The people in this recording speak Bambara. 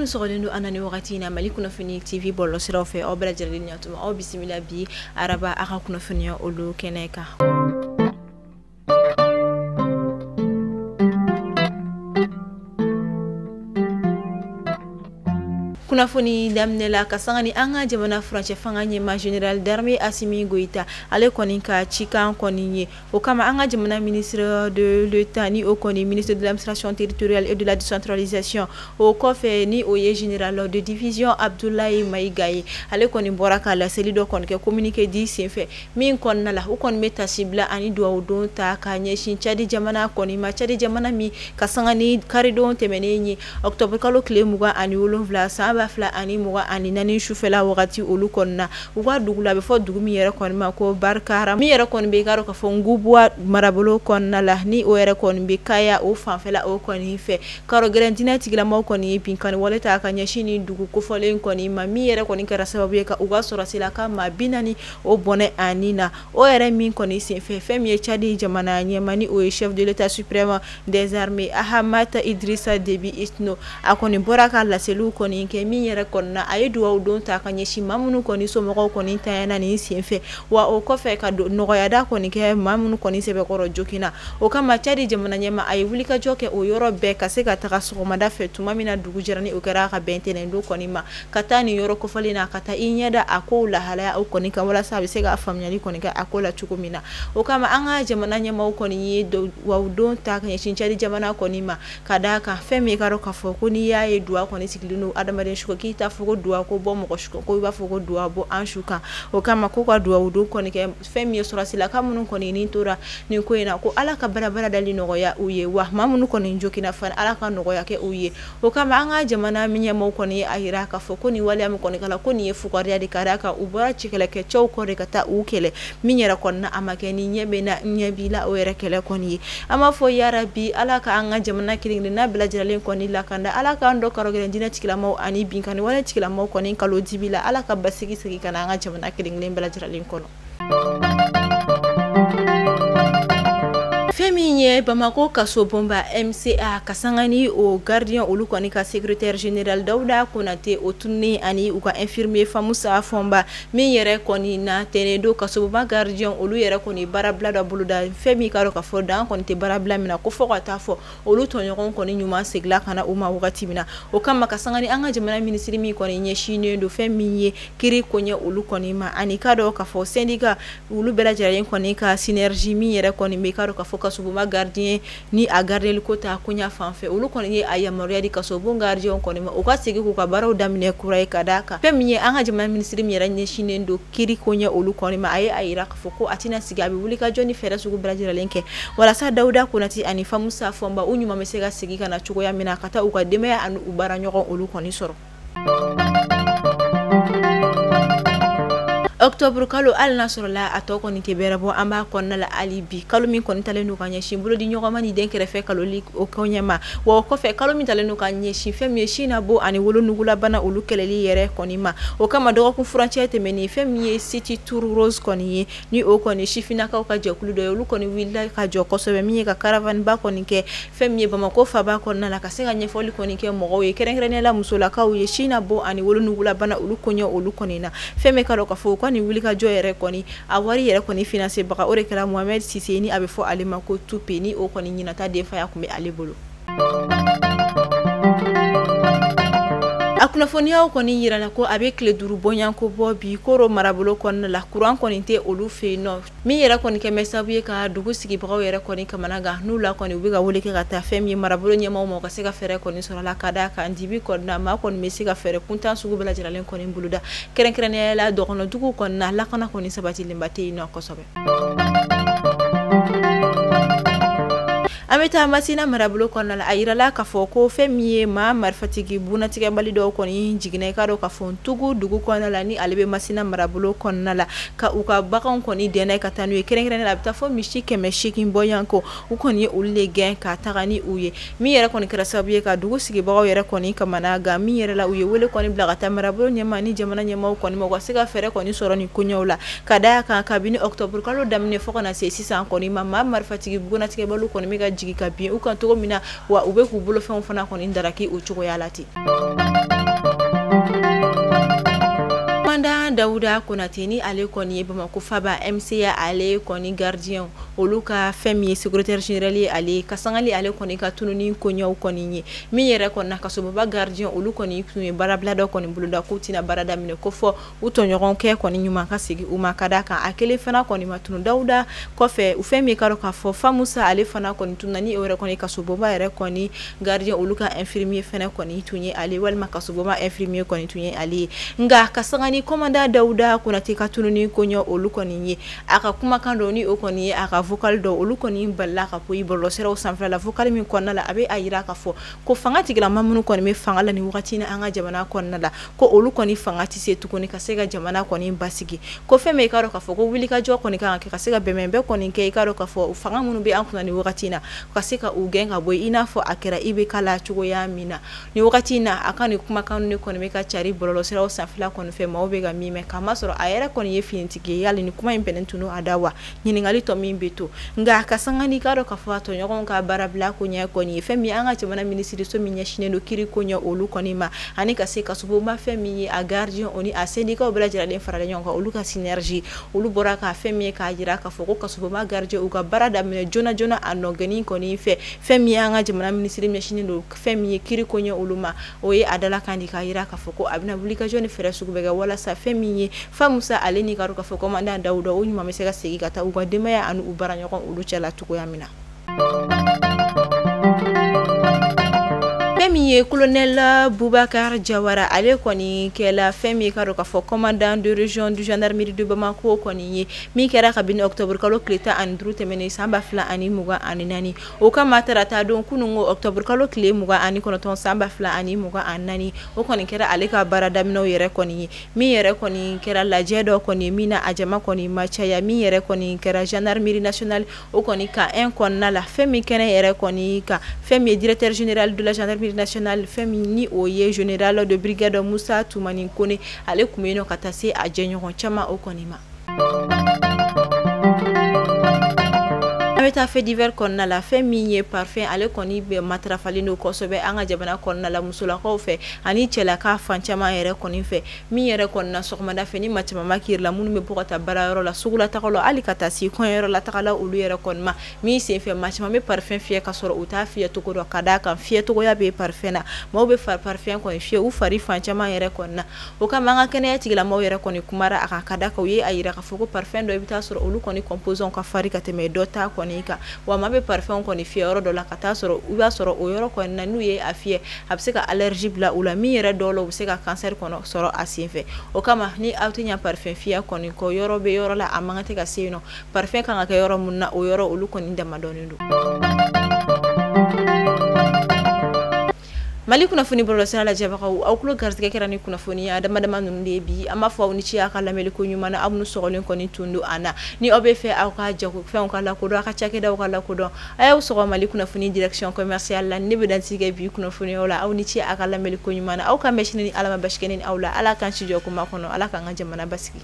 Minnu sɔgɔlen don an na ni wagati in na Mali Kunnafoni TV bɔlɔlɔsiraw fɛ, aw bɛɛ lajɛlen ɲatuma, aw bisimila bi araba a ka kunnafoniya olu kɛnɛ kan. Kunnafoni daminɛ la ka sanga ni an ka jamana furancɛ fanga ɲɛmaa général d'armée Assimi Goïta ale kɔni ka cikan kɔni ye. O kama an ka jamana ministre de l'État ni o kɔni ministre de l'administration territoriale et de la décentralisation, o kɔfɛ ni o ye général de division Abdoulaye Maïga ye, ale kɔni bɔra ka laseli dɔ kɔni kɛ communiqué di senfɛ min kɔnɔna la u kɔni bɛ tasibila ani duwawu don ta ka ɲɛsin Tchad jamana kɔni ma. Tchad jamana min ka sanga ni karidon tɛmɛnen ye octobre kalo tile 27 san 2024 sufɛla wagati olu kɔnɔna u ka dugu la, a bɛ fɔ dugu min yɛrɛ kɔni ma ko Barikara, min yɛrɛ kɔni bɛ i k'a dɔn k'a fɔ Ngubuwa marabolo kɔnɔna la, ni o yɛrɛ kɔni bɛ Kaya o fanfɛla o kɔni fɛ. Karo gɛlɛn diinɛ tigilamaw kɔni ye binkanni wale ta ka ɲɛsin ni dugu kofɔlen kɔni ma, min yɛrɛ kɔni kɛra sababu ye ka u ka sɔrɔsila ka maa 40 o bɔnɛ a ni na. O yɛrɛ min kɔni senfɛ, fɛn min ye Tchad jamana ɲɛmaa ni o ye chef de l'État suprême des armées Ahamata Idrissa Déby Itno, a kɔni bɔra ka laseliw kɔni kɛ min yɛrɛ kɔnɔna a ye duwawu don ta ka ɲɛsin maa minnu kɔni somɔgɔw kɔni tanyana nin senfɛ, wa o kɔfɛ ka nɔgɔyada kɔni kɛ maa minnu kɔni sɛbɛkɔrɔ joginna. O kama Tchad jamana ɲɛmaa a ye wulikajɔ kɛ o yɔrɔ bɛɛ ka se ka taga sɔgɔmada fɛ tuma min na dugu jɛra, ni o kɛra ka bɛn tɛnɛndon kɔni ma, ka taa nin yɔrɔ kofɔlen na, ka taa i ɲɛda a kow lahalaya o kɔni kan walasa a bɛ se ka faamuyali kɔni kɛ a ko la cogo min na. O kama an ka jamana ɲɛmaaw kɔni ye duwawu don ta ka ɲɛsin Tchad jamana kɔni ma, ka d'a kan fɛn min i k'a dɔn k'a fɔ ko n'i y'a ye duwa kɔni sigilen don adamaden su kan, k'i t'a fɔ ko duwa ko bɔ mɔgɔ su kan, ko i b'a fɔ ko duwa bɔ an su kan. O kama ko ka duwawu don kɔni kɛ fɛn min ye sɔrɔsilaka minnu kɔni ni tora nin ko in na, ko Ala ka barabara dali nɔgɔya u ye, wa maa minnu kɔni joginna fana Ala ka nɔgɔya kɛ u ye. O kama an ka jamana ɲɛmaaw kɔni ye a yira k'a fɔ ko nin waleya min kɔni kɛla, ko nin ye fugariya de, ka d'a kan u bɔra cikɛlɛkɛcɛw kɔ de ka taa u kɛlɛ, min yɛrɛ kɔni a ma kɛ ni ɲɛ bɛ na ɲɛ b'i la o yɛrɛ kɛlɛ kɔni ye. An b'a fɔ yarabi Ala ka an ka jamana kelen kelenna bɛɛ lajɛlen kɔni lakanda, Ala k'an dɔ karo gɛlɛn diinɛ tigilamaw ani binkanni wale tigilamaw kɔni kalo dibi la, Ala ka basigi segin ka na an ka jamana kelen kelen bɛɛ lajɛlen kɔnɔ. Fɛn min ye Bamakɔ kasobonba MCA ka sanga ni o gardien olu kɔni ka secrétaire général Dawuda Konate o tununnen ani u ka infirmier Famusa Fɔnba min yɛrɛ kɔni na tɛnɛn don kasobonba gardien olu yɛrɛ kɔni baarabila dɔ boloda, fɛn min k'a dɔn k'a fɔ dan kɔni tɛ baarabila min na, ko fo ka taa fɔ olu tɔɲɔgɔn kɔni ɲuman seginna ka na u ma wagati min na. O kama ka sanga ni an ka jamana minisiri min kɔni ɲɛsinnen don fɛn min ye kiiri koɲɛ olu kɔni ma, ani k'a dɔn k'a fɔ syndicat olu bɛɛ lajɛlen kɔni ka synergie min yɛrɛ kɔni bɛ k'a dɔn k'a fɔ kasobonba gardien ni a gardien ko ta koɲa fan fɛ, olu kɔni ye a yamaruya di kasobon gardien kɔni ma u ka segin k'u ka baaraw daminɛ kura ye, ka d'a kan fɛn min ye an ka jamana minisiri min yɛrɛ ɲɛsinnen don kiiri koɲɛ olu kɔni ma, a ye a yira k'a fɔ ko a tɛna sigi, a bɛ wuli ka jɔ ni fɛɛrɛ sugu bɛɛ lajɛlen kɛ walasa Dawuda Konate ani Famusa Fɔnba u ɲuman bɛ se ka segin ka na cogoya min na, ka taa u ka denbaya ani u baaraɲɔgɔn olu kɔni sɔrɔ. Octobre kalo hali n'a sɔrɔla a tɔ kɔni tɛ bɛrɛ bɔ, an b'a kɔnɔna la hali bi, kalo min kɔni talen don ka ɲɛsin bolodi ɲɔgɔnma ni den kɛrɛfɛ kaloli o koɲɛ ma, wa o kɔfɛ kalo min talen don ka ɲɛsin fɛn min ye sin na bon ani wolonugulabana olu kɛlɛli yɛrɛ kɔni ma. O kama dɔgɔkun furancɛ tɛmɛnen fɛn min ye City Tour Rose kɔni ye, ni o kɔni sifinnakaw ka jɛkulu dɔ ye, olu kɔni wulila ka jɔ kosɛbɛ min ye ka caravane ba kɔni kɛ fɛn min ye Bamakɔ faaba kɔnɔna la, ka se ka ɲɛfɔli kɔni kɛ mɔgɔw ye, kɛrɛnkɛrɛnnenya la musolakaw ye sin na bon ani wolonugulabana olu koɲɛ olu kɔni na. Fɛn min ka dɔn k'a fɔ u ka nin wulikajɔ yɛrɛ kɔni a wari yɛrɛ kɔni financé baga o de kɛra Mohamed Cissé, ni a bɛ fɔ ale ma ko Tupe, ni o kɔni ɲinata denfaya tun bɛ ale bolo. A kunnafoniyaw kɔni yirala ko a bɛ tile 5 bɔɲɔgɔnko bɔ bi Koro marabolo kɔnɔna la, kuran kɔni tɛ olu fɛ yen nɔ, min yɛrɛ kɔni kɛ bɛ sababu ye ka dugu sigibagaw yɛrɛ kɔni kamana gan, n'u la kɔni u bɛ ka wele kɛ ka taa fɛn min ye marabolo ɲɛmaaw ma, u ka se ka fɛɛrɛ kɔni sɔrɔ la, ka d'a kan dibi kɔni na maa kɔni bɛ se ka fɛɛrɛ kuntan sugu bɛɛ lajɛlen kɔni boloda, kɛrɛnkɛrɛnnenya la dɔgɔnɔduguw kɔni na lakana kɔni sabatilenba tɛ yen nɔ kosɛbɛ. An bɛ taa Masina marabolo kɔnɔna la, a yirala k'a fɔ ko fɛn min ye maa marifatigi bunatigɛbali dɔw kɔni jiginna i k'a dɔn k'a fɔ Ntugu dugu kɔnɔna la, ni ale bɛ Masina marabolo kɔnɔna la, ka u ka baganw kɔni dɛnɛ ka taa n'u ye, kɛrɛnkɛrɛnnenya la a bɛ taa fɔ misi 800 bɔɲɔgɔnko, u kɔni ye olu de gɛn ka taga ni u ye, min yɛrɛ kɔni kɛra sababu ye ka dugu sigibagaw yɛrɛ kɔni kamana gan, min yɛrɛ la u ye wele kɔni bila ka taa marabolo ɲɛmaa ni jamana ɲɛmaaw kɔni ma, u ka se ka fɛɛrɛ kɔni sɔrɔ nin koɲɛw la, ka d'a kan kabini octobre kalo daminɛ fo ka na se sisan kɔni ma, maa marifatigi bunatigɛbaliw kɔni bɛ ka jigin ka bin u kan cogo min na, wa u bɛ k'u bolofɛnw fana kɔni daraki o cogoya la ten. Dawuda Konate ni ale kɔni ye Bamakɔ faba MCA ale kɔni gardien olu ka fɛn min ye secrétaire général ye, ale ka sangali ale kɔni ka tununi koɲɛw kɔni ye min yɛrɛ kɔni na kasobonba gardien olu kɔni tun ye baarabila dɔ kɔni boloda k'u tɛna baara daminɛ ko fɔ u tɔɲɔgɔn kɛ kɔni ɲuman ka segin u ma, ka d'a kan a kelen fana kɔni ma tunu. Dawuda kɔfɛ u fɛn min ka dɔn k'a fɔ Famusa ale fana kɔni tununa ni o yɛrɛ kɔni kasobonba yɛrɛ kɔni gardien olu ka infirmier fana kɔni tun ye ale, walima kasobonba infirmier kɔni tun ye ale ye. Nka ka sanga ni commandant Dawuda Konate ka tununi koɲɛ olu kɔni ye, a ka kumakan dɔ ni o kɔni ye a ka vocal dɔ olu kɔni balila ka bɔ bɔlɔlɔsiraw sanfɛ la, vocal min kɔnɔna la a bɛ a yira k'a fɔ ko fanga tigilama minnu kɔni bɛ fanga la nin wagati in na an ka jamana kɔnɔna la, ko olu kɔni fanga tɛ se tuguni ka se ka jamana kɔni basigi, ko fɛn min i ka dɔn k'a fɔ ko wulikajɔ kɔni kan ka kɛ ka se ka bɛnbɛnbɛn kɔni kɛ, i ka dɔn k'a fɔ fanga minnu bɛ an kunna nin wagati in na ka se ka u gɛn ka bɔ i n'a fɔ a kɛra IBK la cogoya min na nin wagati in na. A ka nin kumakan ne kɔni bɛ ka cari bɔlɔlɔsiraw sanfɛla kɔni fɛ, maaw bɛ ka min mɛn, k'a masɔrɔ a yɛrɛ kɔni ye finitigi ye, yali ni kuma in bɛnnen tun don a da wa? Ɲininkali tɔ min bɛ to. Nka ka sanga ni ka dɔn k'a fɔ a tɔɲɔgɔnw ka baarabila ko ɲɛ kɔni ye fɛn min an ka jamana minisiriso min ɲɛsinnen don kiiri ko ɲɛ olu kɔni ma, ani ka se kasobonba fɛn min ye a gardien o ni a syndicat bɛɛ lajɛlen faralen ɲɔgɔn kan, olu ka synergie olu bɔra ka fɛn min ye k'a jira k'a fɔ ko kasobonba gardien u ka baara daminɛ joona joona a nɔgɛnni kɔni fɛ. Fɛn min ye an ka jamana minisiri ɲɛsinnen don fɛn min ye kiiri ko ɲɛ olu ma, o ye a dalakan di k'a jira k'a fɔ ko a bɛna wulikajɔ ni fɛɛrɛ sugu bɛɛ kɛ walasa fɛn min ye Famusa ale ni ka dɔn k'a fɔ commandant Dawuda o ɲuman bɛ se ka segin ka taa u ka denbaya ani u baaraɲɔgɔn olu cɛla cogoya min na. Fɛn min ye colonel Boubacar Jawara ale kɔni kɛla fɛn min ka dɔn k'a fɔ commandant de région du gendarmerie de Bamako kɔni ye, min kɛra kabini octobre kalo tile 15 tɛmɛnen san 2024. O kama tarata don kununko octobre kalo tile 29 san 2024, o kɔni kɛra ale ka baara daminɛw yɛrɛ kɔni ye, min yɛrɛ kɔni kɛra lajɛ dɔ kɔni min na a jama kɔni ma caya, min yɛrɛ kɔni kɛra gendarmerie nationale o kɔni ka un kɔnɔna la. Fɛn min kɛnɛ yɛrɛ kɔni kan, fɛn min ye directeur général de la gendarmerie nationale fɛn min ni o ye général de brigade Moussa Toumani Kone, ale tun bɛ yen nɔ ka taa se a jɛɲɔgɔn caman o kɔni ma. An bɛ taa fait divers kɔnɔna la. Fɛn min ye parfum ale kɔni bɛ matarafalen don kosɛbɛ an ka jamana kɔnɔna la musolakaw fɛ ani cɛlaka fan caman yɛrɛ kɔni fɛ, min yɛrɛ kɔni na sɔgɔmada fɛ ni maa caman ma kiri la, minnu bɛ bɔ ka taa baarayɔrɔ la, sugula tagaw la, hali ka taa se kɔɲɔyɔrɔ la tagala olu yɛrɛ kɔni ma. Min senfɛ maa caman bɛ parfum fiyɛ ka sɔrɔ u t'a fiyɛ cogo dɔn, ka d'a kan fiyɛcogoya bɛ parfum na, maaw bɛ parfum kɔni fiyɛ u fari fan caman yɛrɛ kɔni na. O kama an ka kɛnɛya tigilamaaw yɛrɛ kɔni kumara a kan, ka d'a kan u ye a yira k'a fɔ ko parfum dɔ i bɛ taa sɔrɔ olu kɔni composants ka farin ka tɛmɛ dɔ ta kɔni kan, wa maa bɛ parfum kɔni fiyɛ yɔrɔ dɔ la ka taa sɔrɔ i b'a sɔrɔ o yɔrɔ kɔni na n'u ye a fiyɛ a bɛ se ka allergie bila u la, min yɛrɛ dɔw la u bɛ se ka cancer kɔnɔ sɔrɔ a senfɛ. O kama ni aw tɛ ɲɛ parfum fiyɛ kɔni kɔ, yɔrɔ bɛ yɔrɔ la a man kan tɛ ka se yen nɔ, parfum kan ka kɛ yɔrɔ mun na o yɔrɔ olu kɔni damadɔnnen don. Mali kunnafoni bɔlɔlɔsira lajɛbagaw, aw tulo garisɛgɛ kɛra ni kunnafoni a dama dama ninnu de ye bi. An b'a fɔ aw ni ce aw ka lamɛnni ko ɲuman na, aw minnu sɔgɔlen kɔni tun don an na. Ni aw bɛ fɛ aw ka jagofɛnw ka lakodɔn, aw ka cakɛdaw ka lakodɔn, a y'aw sɔgɔ Mali kunnafoni direction commerciale la. Ne bɛ dantigɛ bi kunnafoniyaw la, aw ni ce aw ka lamɛnni ko ɲuman na, aw ka mɛn sini ni Ala ma basi kɛ ne ni aw la. Ala k'an si jɔ kuma kɔnɔ, Ala k'an ka jamana basigi.